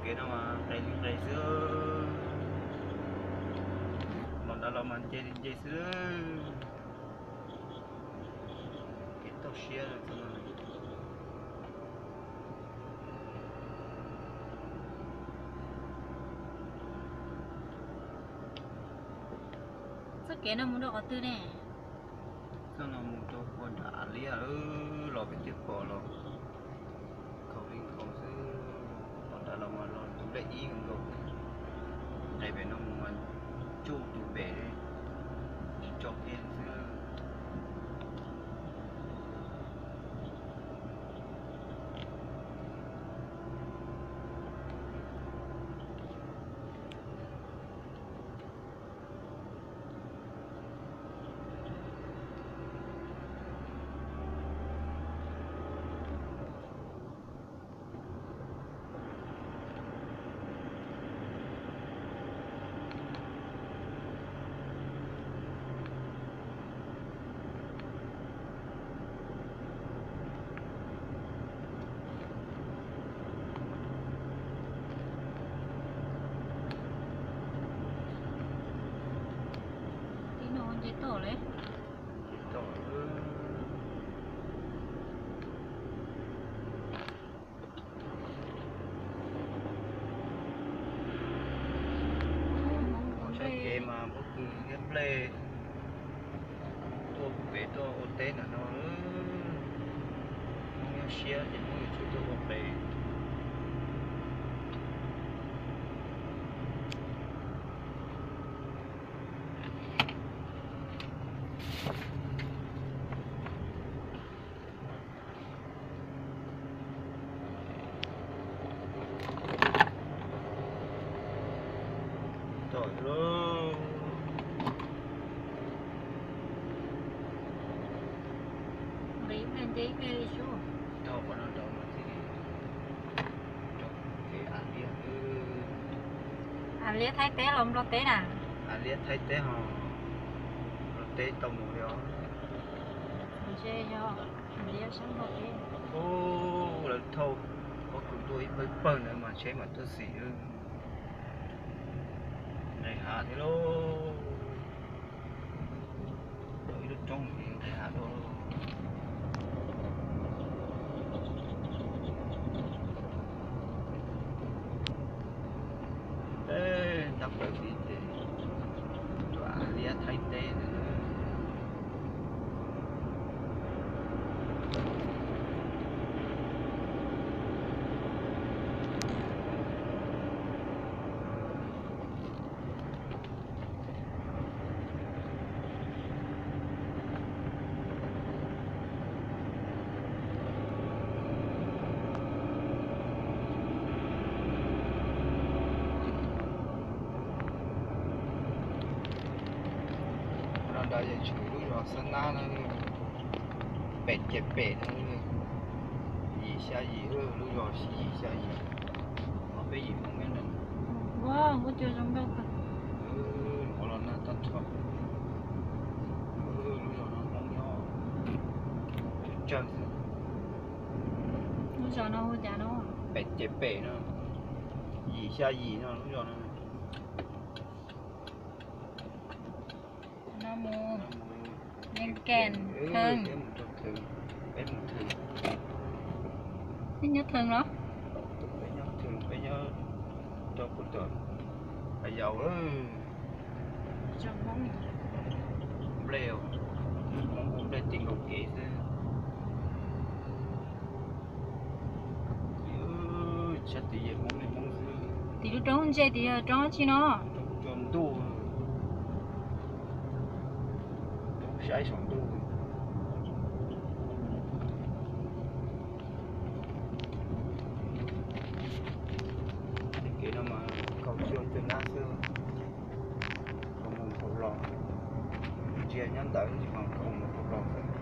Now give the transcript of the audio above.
Kev no mas nqes li nqes xwb, los nrad los mas nce li nce xwb. Kev toj siab. Txoj kev no mus rau qhov twg ne? Txoj no mus rau puag nram Av Liab, los pem tej pos los khaus li khaus xwb. Los nrad los mas los tus lej ib nkaus, nqes pem no mus mas tsuj tus pem li, tsis tso kiag xwb. Tib no nce toj li. Saib kev mas pob kws thiab nplej tuaj pem tuaj ua teb ntawm no. Hmoob nyob siab ces Hmoob yuav tsum tuaj ua pem. Nqis ib pliag nce ib pliag li xwb. Av Liab Thaib teb los Nplog teb na? Av Liab Thaib teb ho Nplog teb tau mus li os. Ntshe yog Av Liab sab Nplog teb. Ub, lawv thauj pob kws tuaj ib pawg ib pawg ntawd mas tsheb mam tuaj xis. Nqes hav thiab lauj. Tau ib lub roob nqes hav dua. Tab plaws tid ces rau Av Liab Thaib teb ntawd. No nrad yog tshwm lub zos Xab Nab na, pem ces pem no, yim xya yim, lub zos yim xya yim, no peb yim Hmoob nyob ntawd. Ua, ua cas zoo nkauj kawg. Hmoob los nag tag nrho. Lub zos no Hmoob nyob tsawg xwb. Lub zos no hu cas no? Pem ces pem no, yim xya yim no lub zos no. No mus Yees Kees, Thees. Peb mus Thees. Peb nyob Thees los? Peb nyob Thees, peb nyob rau puag tom Phas Yaus. Nplej, Hmoob ua nplej ti nkaus kev xwb. Sab tid yog Hmoob li Hmoob xwb. Tim lub roob ntse tim yog roob dab tsi no? Roob tsaus ntuj, roob saib saum ntuj. Tej kev no mas kaum cuaj cuaj nab xwb, kaus mus kaus los, ntsia nyob ntawd mas kaus mus kaus los xwb.